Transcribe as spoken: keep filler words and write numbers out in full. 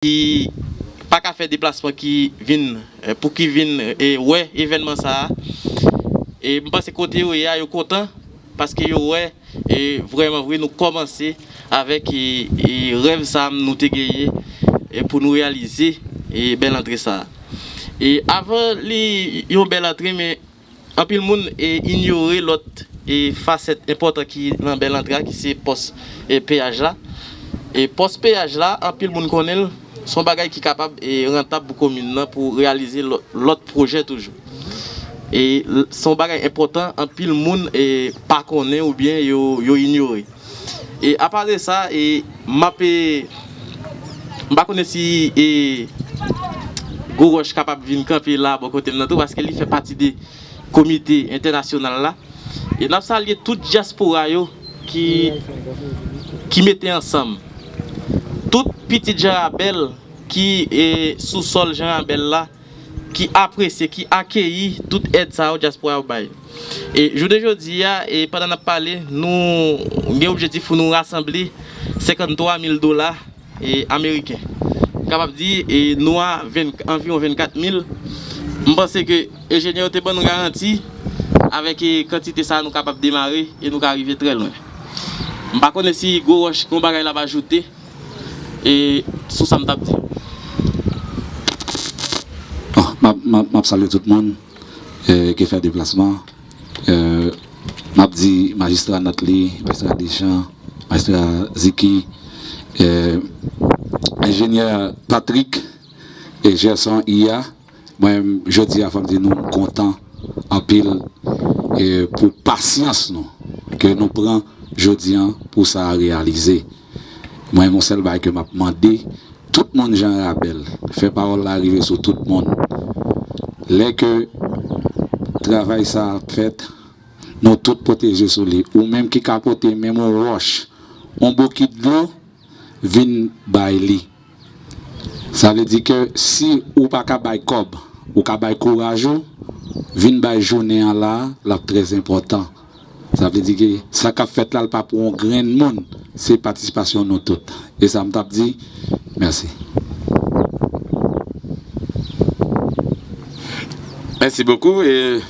ki pa ka fè deplasman ki vin, eh, pou ki vin, eh, wè evènman sa a. E m panse kote yo ye a, yo kontan, paske yo wè, e vrèman vre, nou kòmanse avèk, e, e, rèv sa a nou te genyen, e, pou nou reyalize, e, bèl antre sa a. E avan li yon bèl antre, men anpil moun, e, inyore lòt, e, fasèt enpòtan ki nan bèl antre a, ki se pòs, e, peyaj la. E pòs peyaj la, anpil moun konnen l, se yon bagay ki kapab, e, rantab pou komin nan, pou reyalize lò-, lòt pwojè toujou. E l-, se yon bagay enpòtan, anpil moun, e, pa konnen oubyen yo, yo inyore. E apa de sa, e, m ap, e, m pa konnen si, e, Gwo Wòch kapab vin kanpe la bò kote m nan tou, paske li fè pati de komite entènasyonal la. E n ap salye tout dyaspora yo ki, ki mete ansanm. Tout pitit Jan Rabèl ki, e, sou sòl Jan Rabèl la, ki apresye, ki akeyi tout èd sa yo dyaspora yo bay. E jounen jodi a, e pandan n ap pale, nou gen objektif pou nou rasanble senkanntwa mil dola, e, ameriken. M kapab di, e, nou a ven, anviwon vennkat mil. M panse ke enjenyè yo te ban nou garanti, avèk, e, kantite sa a, nou kapab demare e nou ka rive trè lwen. M pa konnen si Gwo Wòch gen yon bagay l ap ajoute, e, sou sa m t ap di. Bon, m ap, m ap, m ap salye tout moun, e, ki fè deplasman. E, m ap di majistra Nathalie, majistra Deschamps, majistra Ziki, e, enjenyè Patrick e Gerson Iya. Mwen, jodi a, fò m di nou, m kontan anpil, e, pou pasyans nou ke nou pran jodi a pou sa a reyalize. Mwen, yon sèl bagay ke m ap mande tout moun Jan Rabèl, fè pawòl la rive sou tout moun. Lè ke travay sa a ap fèt, nou tout pote je sou li. Ou menm ki ka pote menm yon wòch, yon bokit dlo, vin bay li. Sa vle di ke si ou pa ka bay kòb, ou ka bay kouraj ou, vin bay jounen an la, l ap trè enpòtan. Sa vle di ke sa k ap fèt la, l pa pou yon grenn moun, se patisipasyon nou tout. E sa m t ap di, mèsi. Mèsi bokou. E